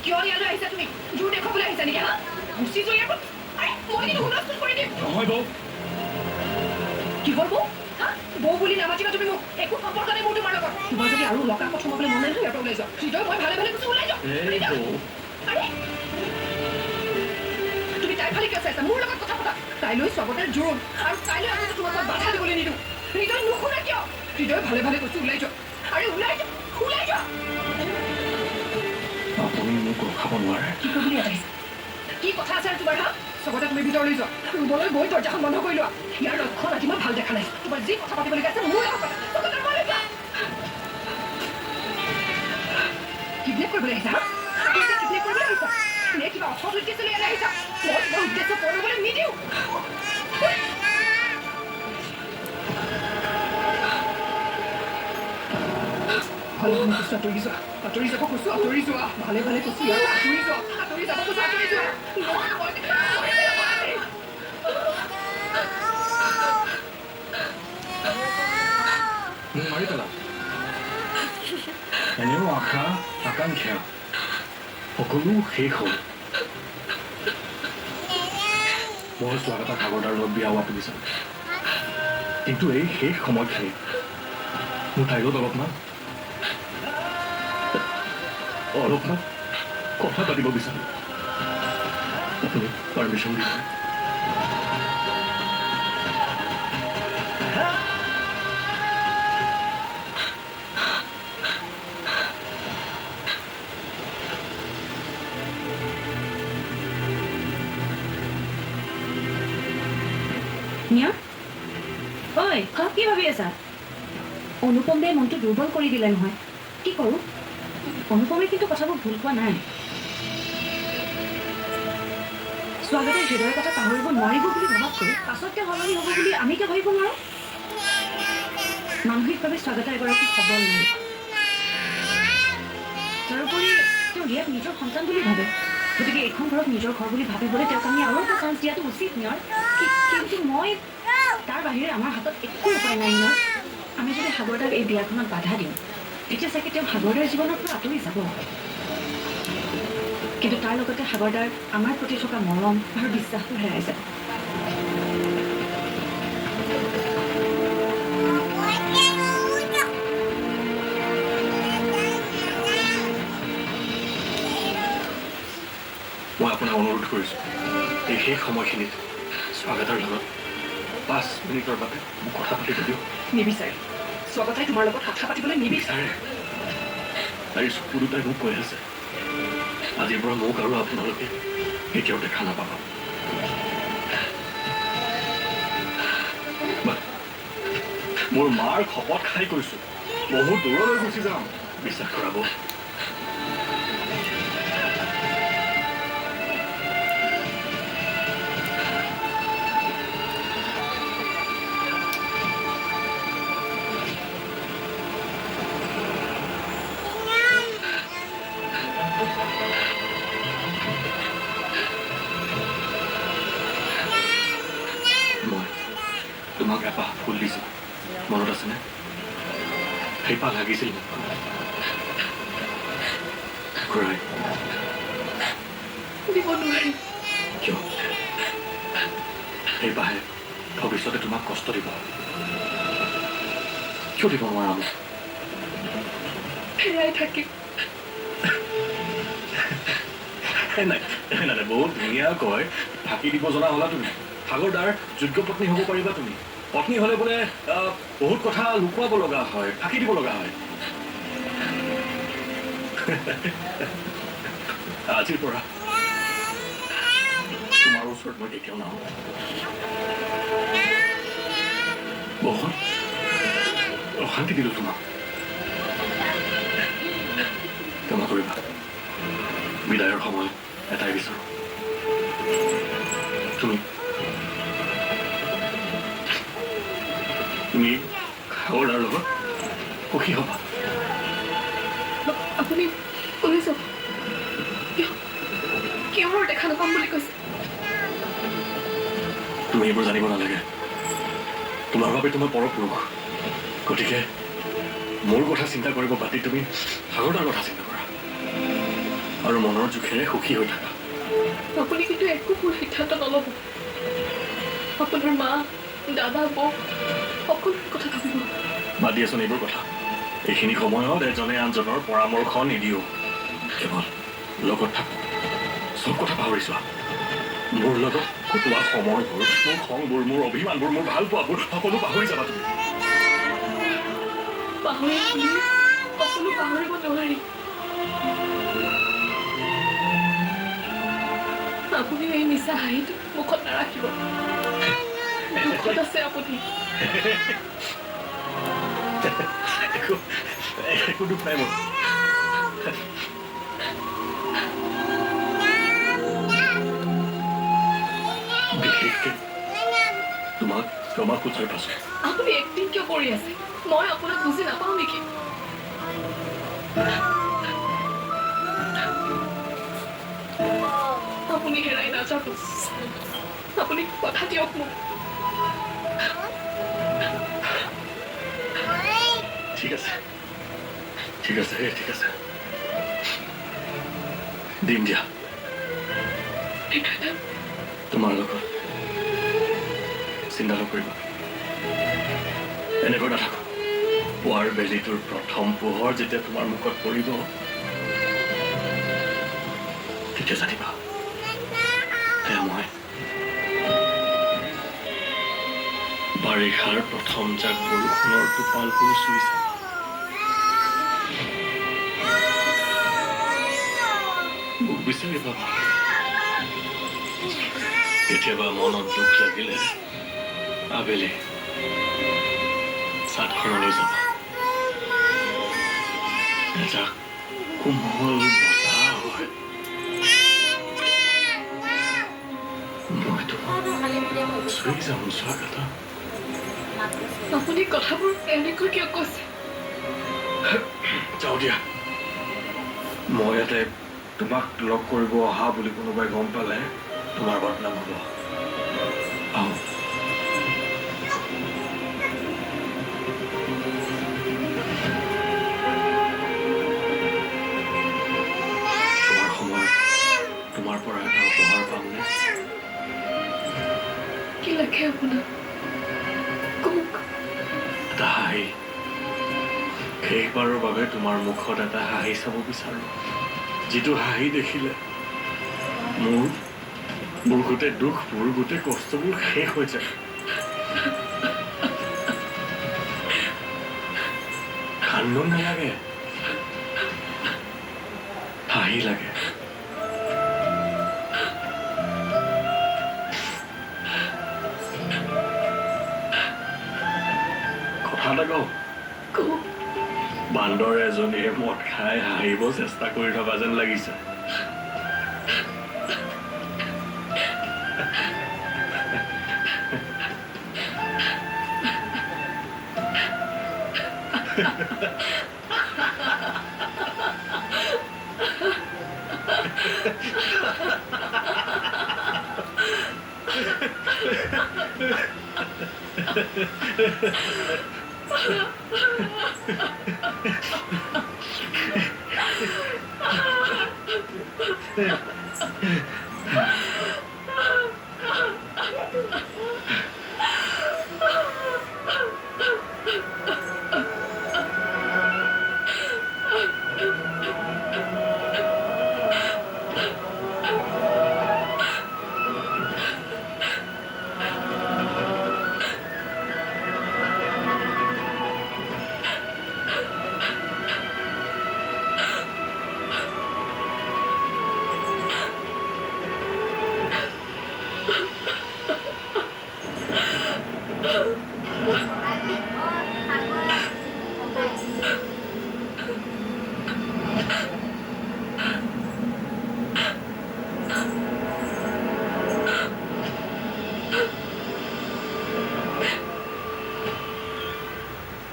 কিয় ইয়ালৈ আহিছা তুমি? জোৰ দেখুৱাবলৈ আহিছা নেকি? হা, গুচি যোৱা ইয়াৰ পৰা। আৰে মই কিন্তু হুলস্থুল কৰি দিম। নহয় বৌ। কি হ'ল বৌ? হা, বৌ বুলি নামাতিবা তুমি মোক। একো সম্পৰ্ক নাই মোৰ তোমাৰ লগত। তোমাৰ যদি আৰু লকাপত সোমাবলৈ মন নাই নহয়, ইয়াৰ পৰা ওলাই যোৱা। হৃদয়, মই ভালে ভালে কৈছো, ওলাই যোৱা। এই বৌ। আৰে তুমি তাইৰ ফালে কিয় চাইছা? মোৰ লগত কথা পতা। কাইলৈ স্বাগতাৰ জোৰোণ, আৰু কাইলৈ আমি তোমাক মই বাধা দিবলৈ নিদিওঁ। হৃদয়, নুশুনা কিয়? হৃদয়, ভালে ভালে কৈছো, ওলাই যোৱা। আৰে ওলাই যোৱা, ওলাই যোৱা। আপুনি মোক ৰখাব নোৱাৰে। কি কৰিবলৈ ইয়াত আহিছা? কি কথা আছে আৰু তোমাৰ? হা, চবতে তুমি ভিতৰলৈ যোৱা। ৰুমলৈ গৈ দৰ্জাখন বন্ধ কৰি লোৱা। ইয়াৰ লক্ষণ আজি মই ভাল দেখা নাই। তোমাৰ যি কথা পাতিবলগীয়া আছে মোৰ লগত পাতা। চবতে ৰুমলৈ যোৱা। কিডনেপ কৰিবলৈ আহিছা? হা, কিডনেপ কৰিবলৈ আহিছা নে কিবা অসৎ উদ্দেশ্য লৈ ইয়ালৈ আহিছা? মই তোমাৰ উদ্দেশ্য পূৰণ হ'বলৈ নিদিওঁ। ভালে ভালে কৈছো, আঁতৰি যোৱা। আঁতৰি যাব কৈছো, আঁতৰি যোৱা। ভালে ভালে কৈছো, ইয়াৰ পৰা আঁতৰি যোৱা। আঁতৰি যাব কৈছো, আঁতৰি যোৱা। নহয়, মই মোক মাৰি পেলাওক। এনেও আশা আকাংক্ষা সকলো শেষ হ'ল। মই স্বাগতা সাগৰদাৰ লগত বিয়া হোৱাটো বিচাৰোঁ, কিন্তু এই শেষ সময়খিনি মোৰ তাইৰ লগত অলপমান অলপমান কথা পাতিব বিচাৰোঁ। আপুনি পাৰ্মিশ্যন দিব? নিয়া, ঐ, কি ভাবি আছা? অনুপম দাই মনটো দুৰ্বল কৰি দিলে নহয়। কি কৰোঁ? অনুপমে কিন্তু কথাবোৰ ভুল কোৱা নাই। স্বাগতে হৃদয়ৰ কথা পাহৰিব নোৱাৰিব বুলি ভবাতকৈ পাছত তেওঁ সলনি হ'ব বুলি আমি কিয় ভাবিব নোৱাৰোঁ? মানসিকভাৱে স্বাগতা এগৰাকী সবল নাৰী। তাৰোপৰি তেওঁ ৰিয়াক নিজৰ সন্তান বুলি ভাবে। গতিকে এইখন ঘৰক নিজৰ ঘৰ বুলি ভাবিবলৈ তেওঁক আমি আৰু এটা চান্স দিয়াটো উচিত নিয়ৰ। কিন্তু মই তাৰ বাহিৰে আমাৰ হাতত একো উপায় নাই নিয়ৰ। আমি যদি সাগৰদাক এই বিয়াখনত বাধা দিওঁ, তেতিয়া চাগে তেওঁ সাগৰদাৰ জীৱনৰ পৰা আঁতৰি যাব। কিন্তু তাৰ লগতে সাগৰদাৰ আমাৰ প্ৰতি থকা মৰম আৰু বিশ্বাসো হেৰাই যাব। মই আপোনাক অনুৰোধ কৰিছোঁ, এই শেষ সময়খিনিত স্বাগতাৰ লগত 5 মিনিটৰ বাবে মোক কথা পাতিব দিয়ক। নিবিচাৰে। স্বাগতাই তোমাৰ লগত কথা পাতিবলৈ নিবিচাৰে। বিচাৰে। তাইৰ চকু দুটাই মোক কৈ আছে, আজিৰ পৰা মোক আৰু আপোনালোকে কেতিয়াও দেখা নাপাব। মোৰ মাৰ শপত খাই কৈছো, বহুত দূৰলৈ গুচি যাম। বিশ্বাস কৰাব। মই তোমাক এপাহ ফুল দিছিলো, মনত আছেনে? সেইপাহ লাগিছিল মোক ঘূৰাই দিব নোৱাৰিম। কিয়? সেইপাহে ভৱিষ্যতে তোমাক কষ্ট দিব। কিয় দিব নোৱাৰা মোক? হেৰাই থাকিম। নাই নাই নাই, বহুত ধুনীয়াকৈ ফাঁকি দিব জনা হ'লা তুমি। সাগৰদাৰ যোগ্য পত্নী হ'ব পাৰিবা তুমি। পত্নী হ'লে বোলে বহুত কথা লুকুৱাব লগা হয়, ফাঁকি দিব লগা হয়। আজিৰ পৰা তোমাৰ ওচৰত মই কেতিয়াও নাহোঁ। বহুত অশান্তি দিলো তোমাক, ক্ষমা কৰিবা। বিদায়ৰ সময় এটাই বিচাৰো, তুমি তুমি সাগৰদাৰ লগত সুখী হ'বা। আপুনি ওলাই যাব। কিয় কিয় আৰু দেখা নাপাম বুলি কৈছে? তুমি এইবোৰ জানিব নালাগে। তোমাৰ বাবে তোমাৰ পৰপুৰুষ, গতিকে মোৰ কথা চিন্তা কৰিব বাদ দি তুমি সাগৰদাৰ কথা চিন্তা কৰা। আৰু মনৰ জোখেৰে সুখী হৈ থাকা। আপুনি কিন্তু একো ভুল সিদ্ধান্ত নল'ব। আপোনাৰ মা, দাদা, বৌ সকলোৰে কথা ভাবিব। বাদ দিয়াচোন এইবোৰ কথা। এইখিনি সময়ত এজনে আনজনৰ পৰামৰ্শ নিদিওঁ, কেৱল লগত থাকো। চব কথা পাহৰি যোৱা। মোৰ লগত কটোৱা সময়বোৰ, মোৰ খংবোৰ, মোৰ অভিমানবোৰ, মোৰ ভালপোৱাবোৰ সকলো পাহৰি যাবা তুমি। পাহৰি সকলো পাহৰিব নোৱাৰি। আপুনি এই মিছা হাঁহিটো মুখত নাৰাখিব। দুখত আছে আপুনি। একো দুখ নাই মোৰ। বিশেষকে তোমাক ক্ষমা খোজাৰ পাছত। আপুনি এক্টিং কিয় কৰি আছে? মই আপোনাক বুজি নাপাওঁ নেকি? আপুনি হেৰাই নাযাব। আপুনি কথা দিয়ক মোক। ঠিক আছে, ঠিক আছে, ঠিক আছে, দিম দিয়া তোমাৰ লগত। চিন্তা নকৰিবা, এনেকৈ নাথাকো। পুৱাৰ বেলিটোৰ প্ৰথম পোহৰ যেতিয়া তোমাৰ মুখত পৰিব, তেতিয়া জানিবা সেয়া মই। বাৰিষাৰ প্ৰথম জাক বৰষুণৰ টোপালবোৰ চুই চাম। মোক বিচাৰি পাবা। কেতিয়াবা মনত দুখ লাগিলে আবেলি চাটখনলৈ যাবা। এজাক কোমল বতাহ হয়। মই তোমাক চুই যাম স্বাগতা। আপুনি কথাবোৰ এনেকৈ কিয় কৈছে? যাওঁ দিয়া। মই ইয়াতে তোমাক লগ কৰিব অহা বুলি কোনোবাই গম পালে তোমাৰ বদনাম হ'ব। আহো। তোমাৰ সময়ত তোমাৰ পৰা এটা উপহাৰ পামনে? কি লাগে আপোনাক? কওক। এটা হাঁহি। শেষবাৰৰ বাবে তোমাৰ মুখত এটা হাঁহি চাব বিচাৰো, যিটো হাঁহি দেখিলে মোৰ গোটেই দুখবোৰ, গোটেই কষ্টবোৰ শেষ হৈ যায়। কান্দোন নালাগে, হাঁহি লাগে। কথা এটা কওঁ, বান্দৰ এজনীয়ে মদ খাই হাঁহিব চেষ্টা কৰি থকা যেন লাগিছে।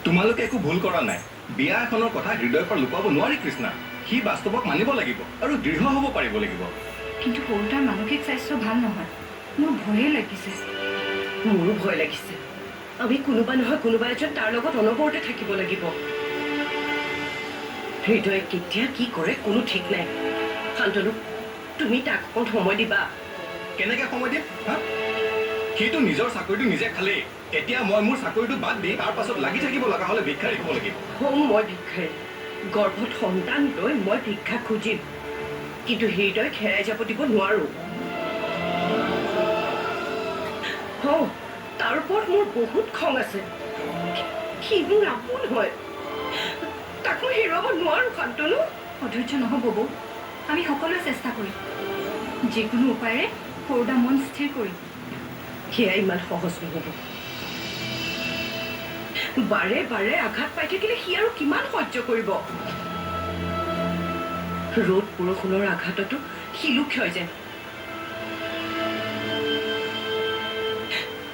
তোমালোকে একো ভুল কৰা নাই। বিয়া এখনৰ কথা হৃদয়ৰ পৰা লুকুৱাব নোৱাৰি কৃষ্ণা। সি বাস্তৱক মানিব লাগিব আৰু দৃঢ় হ'ব পাৰিব লাগিব। কিন্তু সৰুতাৰ মানসিক স্বাস্থ্য ভাল নহয়, মোৰ ভয়ে লাগিছে। মোৰো ভয় লাগিছে। আমি কোনোবা নহয় কোনোবা এজন তাৰ লগত অনবৰতে থাকিব লাগিব। হৃদয়ে কেতিয়া কি কৰে কোনো ঠিক নাই। শান্তনু, তুমি তাক অকণ সময় দিবা। কেনেকে সময় দিম? হা, সিটো নিজৰ চাকৰিটো নিজে খালেই। এতিয়া মই মোৰ চাকৰিটো বাদ দি তাৰ পাছত লাগি থাকিব লগা হ'লে ভিক্ষাৰী হ'ব লাগিব। হ'ম মই ভিক্ষাৰী। গৰ্ভত সন্তান লৈ মই ভিক্ষা খুজিম, কিন্তু হৃদয়ক হেৰাই যাব দিব নোৱাৰো। তাৰ ওপৰত মোৰ বহুত খং আছে। সি মোৰ আপোন হয়, তাক মই হেৰুৱাব নোৱাৰো। শান্তনু, অধৈৰ্য নহ'ব বৌ, আমি সকলোৱে চেষ্টা কৰিম, যিকোনো উপায়েৰে সৰুদা মন স্থিৰ কৰিম। সেয়া ইমান সহজ নহ'ব। বাৰে বাৰে আঘাত পাই থাকিলে সি আৰু কিমান সহ্য কৰিব? ৰ'দ বৰষুণৰ আঘাততো শিলো ক্ষয় যায়,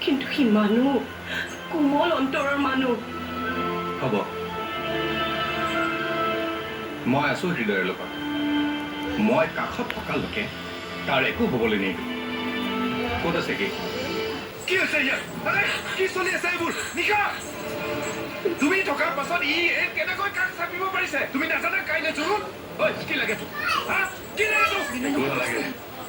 কিন্তু সি মানুহ, কোমল অন্তৰৰ মানুহ। হ'ব, মই আছো হৃদয়ৰ লগত। মই কাষত থকালৈকে তাৰ একো হ'বলৈ নিদিওঁ। ক'ত আছে কি? কি হৈছে ইয়াত? কি চলি আছে এইবোৰ? নিশা, তুমি থকাৰ পাছত ই কেনেকৈ কাষ চাপিব পাৰিছে? তুমি নাজানা কাইলৈ জোৰোণ? ঐ, কি লাগে তোক? হা, কি লাগে তোক? একো নালাগে,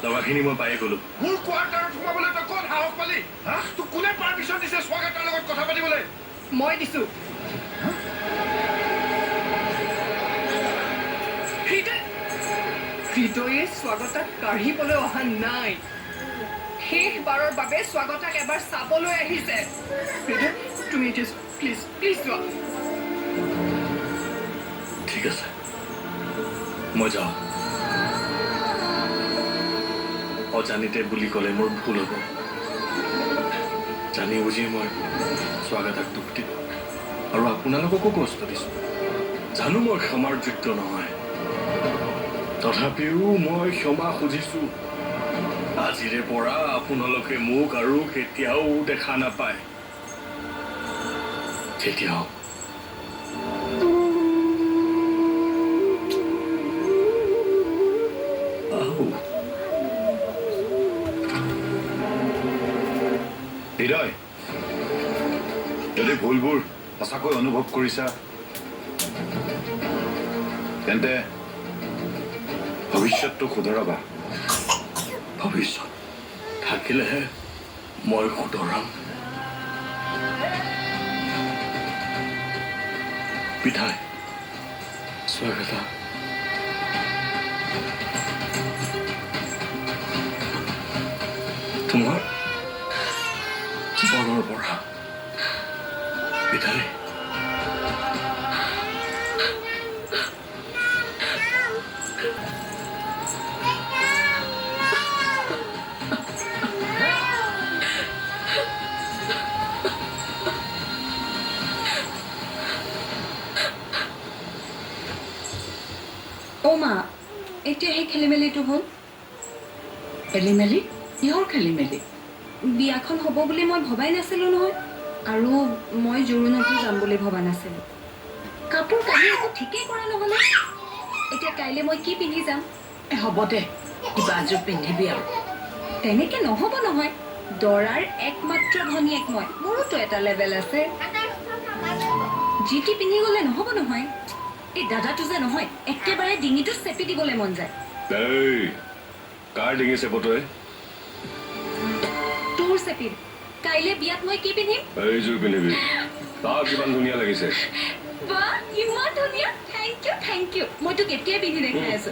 দবাখিনি মই পায়ে গ'লো। মোৰ কোৱাৰ্টাৰত সোমাবলৈ তই ক'ত সাহস পালি? হা, তোক কোনে পাৰ্মিশ্যন দিছে স্বাগতাৰ লগত কথা পাতিবলৈ? মই দিছো। হৃদয়ে স্বাগতাক কাঢ়িবলৈ অহা নাই, শেষবাৰৰ বাবে স্বাগতাক এবাৰ চাবলৈ আহিছে। হৃদয়, তুমি এতিয়া প্লিজ প্লিজ যোৱা। ঠিক আছে, মই যাওঁ। অজানিতে বুলি ক'লে মোৰ ভুল হ'ব। জানি বুজি মই স্বাগতাক দুখ দিলোঁ আৰু আপোনালোককো কষ্ট দিছোঁ। জানো মই ক্ষমাৰ যোগ্য নহয়, তথাপিও মই ক্ষমা খুজিছোঁ। আজিৰে পৰা আপোনালোকে মোক আৰু কেতিয়াও দেখা নাপায়, কেতিয়াও। হৃদয়, যদি ভুলবোৰ সঁচাকৈ অনুভৱ কৰিছা তেন্তে ভৱিষ্যতটোক শুধৰাবা। ভৱিষ্যত থাকিলেহে মই শুধৰাম। বিদায় স্বাগতা। তোমাৰ জীৱনৰ পৰা বিদায়। অ' মা, এতিয়া সেই খেলি মেলিটো হ'ল। খেলি মেলি? কিহৰ খেলি মেলি? বিয়াখন হ'ব বুলি মই ভবাই নাছিলোঁ নহয়, আৰু মই জোৰোণতো যাম বুলি ভবা নাছিলোঁ। কাপোৰ কানি একো ঠিকেই কৰা নহ'লে। এতিয়া কাইলৈ মই কি পিন্ধি যাম? হ'ব দে, কিবা এযোৰ পিন্ধিবি আৰু। তেনেকে নহ'ব নহয়, দৰাৰ একমাত্ৰ ভনীয়েক মই, মোৰোতো এটা লেভেল আছে। যি টি পিন্ধি গ'লে নহ'ব নহয়। এই দাদাটো যে নহয়, একেবাৰে ডিঙিটো চেপি দিবলৈ মন যায়। কাৰ ডিঙি চেপ তই? তোৰ চেপিম। কাইলৈ বিয়াত মই কি পিন্ধিম? এইযোৰ পিন্ধিবি। তাৰ কিমান ধুনীয়া লাগিছে। বাহ, ইমান ধুনীয়া। Thank you, thank you. মই তোক এতিয়াই পিন্ধি দেখাই আছো।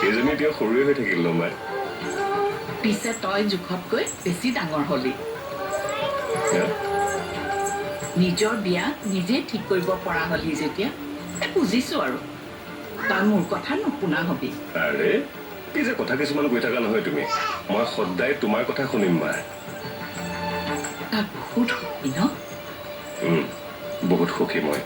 এইজনী এতিয়া সৰুৱে হৈ থাকিল লম্বাই। পিছে তই জোখতকৈ বেছি ডাঙৰ হলি। নিজৰ বিয়া নিজে ঠিক কৰিব পৰা হলি যেতিয়া, বুজিছো আৰু তই মোৰ কথা নুশুনা হবি। আৰে কি যে কথা কিছুমান কৈ থাকা নহয় তুমি। মই সদায় তোমাৰ কথা শুনিম মা। তই বহুত সুখী ন? বহুত সুখী মই।